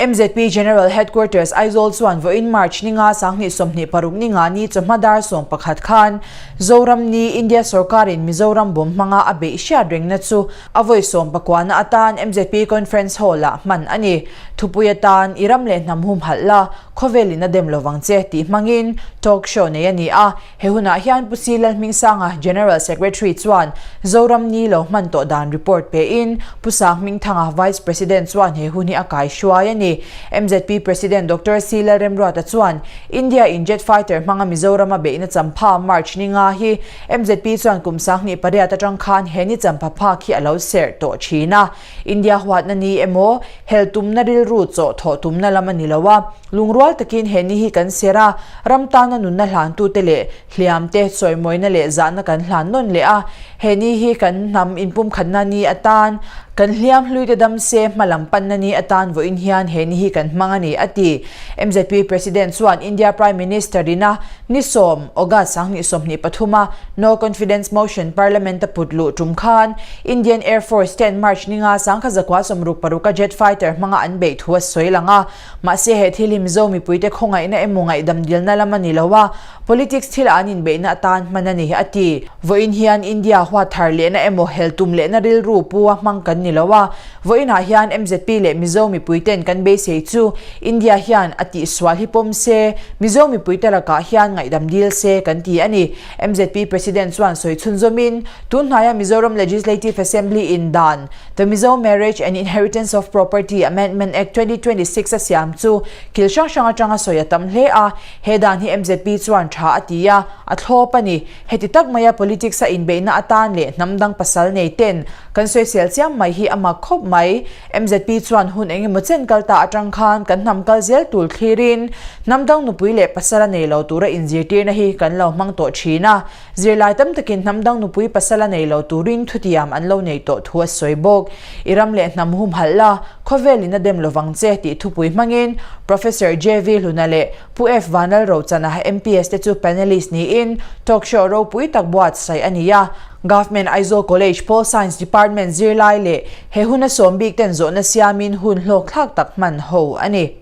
MZP General Headquarters Aizawl chuan vawiin March ninga 2026 ninga ni chawhma dar 11 khan Zoram ni India sawrkarin Mizoram bawm hmanga a beih hriat rengna chu a vawi sawmpakuana atan MZP Conference Hall-ah hman a ni. Thupui atan i ram leh hnam humhalh la, khawvelin a dem lovang che tih hmangin talk show nei a ni a. He hunah hian Pu Si Lalhmingsanga, General Secretary chuan Zoram ni lo hman tawh dan report pein Pu Sanghmingthanga, Vice President chuan he hun hi a kai hruai a ni. MZP President Doctor Si Lalremruata chuan India in jet fighter hmanga Mizorama beihna champha March ni nga hi MZP chuan kum 28 atang khan he ni champha phak hi a lo serh tawh thin a. India huatna ni emaw, hel tumna rilru chaw thawh tumna lam a ni lo a, lungrual takin he ni hi kan serh a, ram tana nunna hlantute leh hliamte chawimawina leh zahna kan hlan nawn leh a, he ni hi kan hnam inpumkhatna ni atan, kan hliam hluite dam se hma lam panna ni atan vawiin hian he ni hi kan hmang a ni, a ti. MZP President chuan India Prime Minister ina ni 10, August 2023 a No Confidence Motion Parliament a put luh tum khan Indian Air Force ten March ninga 1966 a jet fighter hmanga an beih thu a sawi lang a. Mahse he thil hi Mizo mipuite khawngaihna emaw ngaihdam dilna lam a ni lo a, politics thil an inbeihna atan hman a ni, a ti. Vawiin hian India huat thar lehna emaw hel tum lehna rilru pu a hmang kan ni lo a, Vawiinah hian MZP leh Mizo mipuiten kan beisei chu India hian a tihsual hi pawm se, Mizo mipuite lakah hian ngaihdam dil se kan ti a ni. MZP President chuan sawi chhunzawmin, tun hnaia Mizoram Legislative Assembly in dan The Mizo Marriage and Inheritance of Property Amendment Act 2026 a siam chu kil hrang hrang atanga sawi a tam hle a, he dan hi MZP chuan tha a ti a, a thlawp a ni. Heti tak maia politics a inbeihna atan leh hnam dang pasal nei ten Kan sawisel chiam mai hi a mak khawp mai. MZP chuan hun eng emaw chen kal ta atang khan kan hnam kal zel tul thlirin hnam dang nupui leh pasal a nei lo tura inzirtirna hi kan lo hmang tawh thin a. Zirlai tam takin hnam dang nupui pasal a nei lo turin thutiam an lo nei tawh thu a sawi bawk. I ram leh hnam humhalh la, khawvelin a dem lovang che tih thupui hmangin Professor JV Hluna leh Pu F Vanlal Rochana MPS te chu panelist niin talk show ropui tak buatsaih a ni a. Government Aizawl College Pol Science Department zirlai leh he huna sawm bik ten zawhna siamin hun hlawkthlak tak hman ho a ni.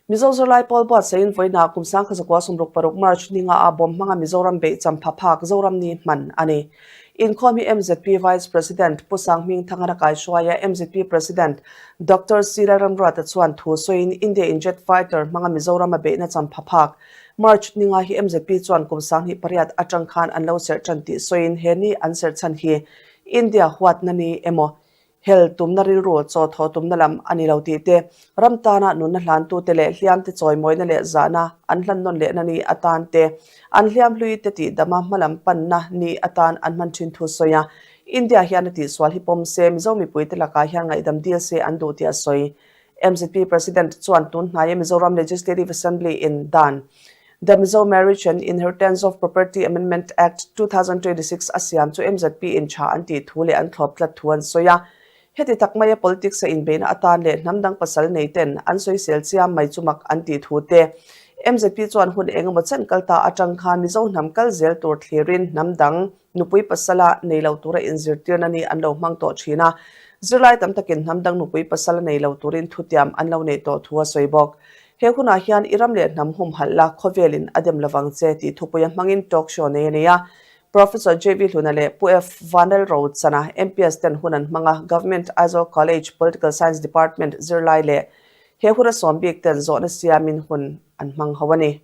Mizo zirlai pawl buatsaihin vawiinah kum 1966 March ninga ah bawm hmanga Mizoram beih champha phak Zoram ni hman a ni. Inkhawm hi MZP Vice President Pu Sanghmingthanga kaihruaia MZP President Doctor C Lalramruata chuan thu sawiin India in jet fighter hmanga Mizoram a beihna champha phak March ninga hi MZP chuan kum 28 atang khan an lo serh tan tih sawiin he ni an serh chhan hi India huatna ni emaw hel tumna rilru chaw thaw tumna lam a ni lo tih te, ram tana nunna hlantute leh hliamte chawimawina leh zahna an hlan nawn lehna ni atan te, an hliam hlui te tih dama hmalam panna ni atan an hman thin thu sawi a. India hian a tihsual hi pawm se, Mizo mipuite lakah hian ngaihdam dil se an duh tih a sawi. MZP President chuan tun hnaia Mizoram Legislative Assembly in dan The Mizo Marriage and Inheritance of Property Amendment Act, 2026 a siam chu MZP in tha an tih thu leh an thlawp tlat thu an sawi a. Heti tak maia politics a inbeihna atan leh hnam dang pasal nei ten an sawisel chiam mai chu mak an tih thu te MZP chuan hun eng emaw chen kal ta atang khan Mizo hnam kal zel tur thlirin hnam dang Nupui pasala nei lo tura inzirtirna ni an lo hmang tawh thin a, zirlai tam takin hnam dang nupui pasala nei lo turin thutiam an lo neih tawh thu a sawi bawk. He hunah hian i ram leh hnam humhalh la, khawvelin a dem lovang che tih thupuia hmangin talk show nei a ni a. Professor JV Hluna leh Pu F Vanlalrochana, MPS ten hun an hmang a, Government Aizawl College Political Science Department zirlai leh he huna sawm bik ten zawhna siamin hun an hmang ho a ni.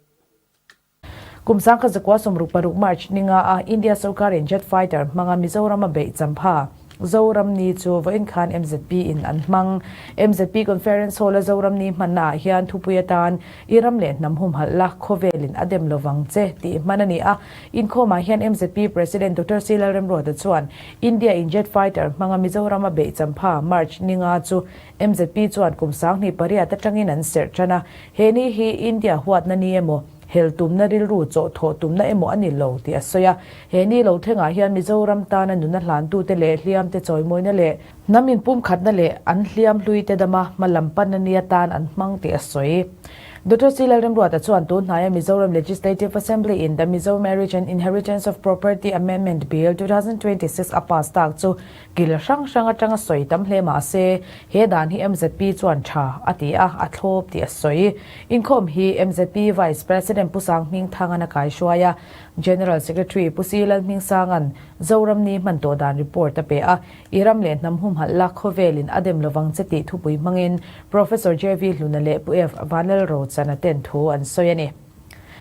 Kum 1966 March ninga a India sorkarin jet fighter hmanga Mizoram a beih champha Zoram Ni chu vawiin khan MZP in an hmang. MZP Conference Hall a Zoram Ni hmanna ah hian thupui atan I ram leh hnam humhalh la, khawvelin a dem lovang che tih hman a ni a. Inkhawmah hian MZP President Doctor C Lalremruata chuan India in jet fighter hmanga Mizoram a beih champha March ninga chu MZP chuan kum 28 atangin an serh tan a, he ni hi India huatna ni emaw, hel tumna rilru chaw thawh tumna emaw a ni lo tih a sawi a. He ni lo thlengah hian Mizoram tana nuna hlantute leh hliamte chawimawina leh hnam inpumkhatna leh an hliam hluite dama hma lam pan a nia tan an hmang tih a sawi. Doctor C Lalremruata chuan tun hnaia Mizoram Legislative Assembly in The Mizo Marriage and Inheritance of Property Amendment Bill 2026 a pass tak chu kil hrang hrang atanga sawi tam hle mah se, he dan hi mzp chuan tha a ti a, a thlawp tih a sawi. Inkhawm hi mzp Vice President Pu Sanghmingthangan a kaihruai a, General Secretary Pu C Lalhmingsangan Zoram ni hman tawh dan report a pe a, I ram leh hnam humhalh la khawvelin a dem lovang che tih thupui hmangin Professor JV Hluna leh Pu F Vanlalrochana ten thu an sawi a ni.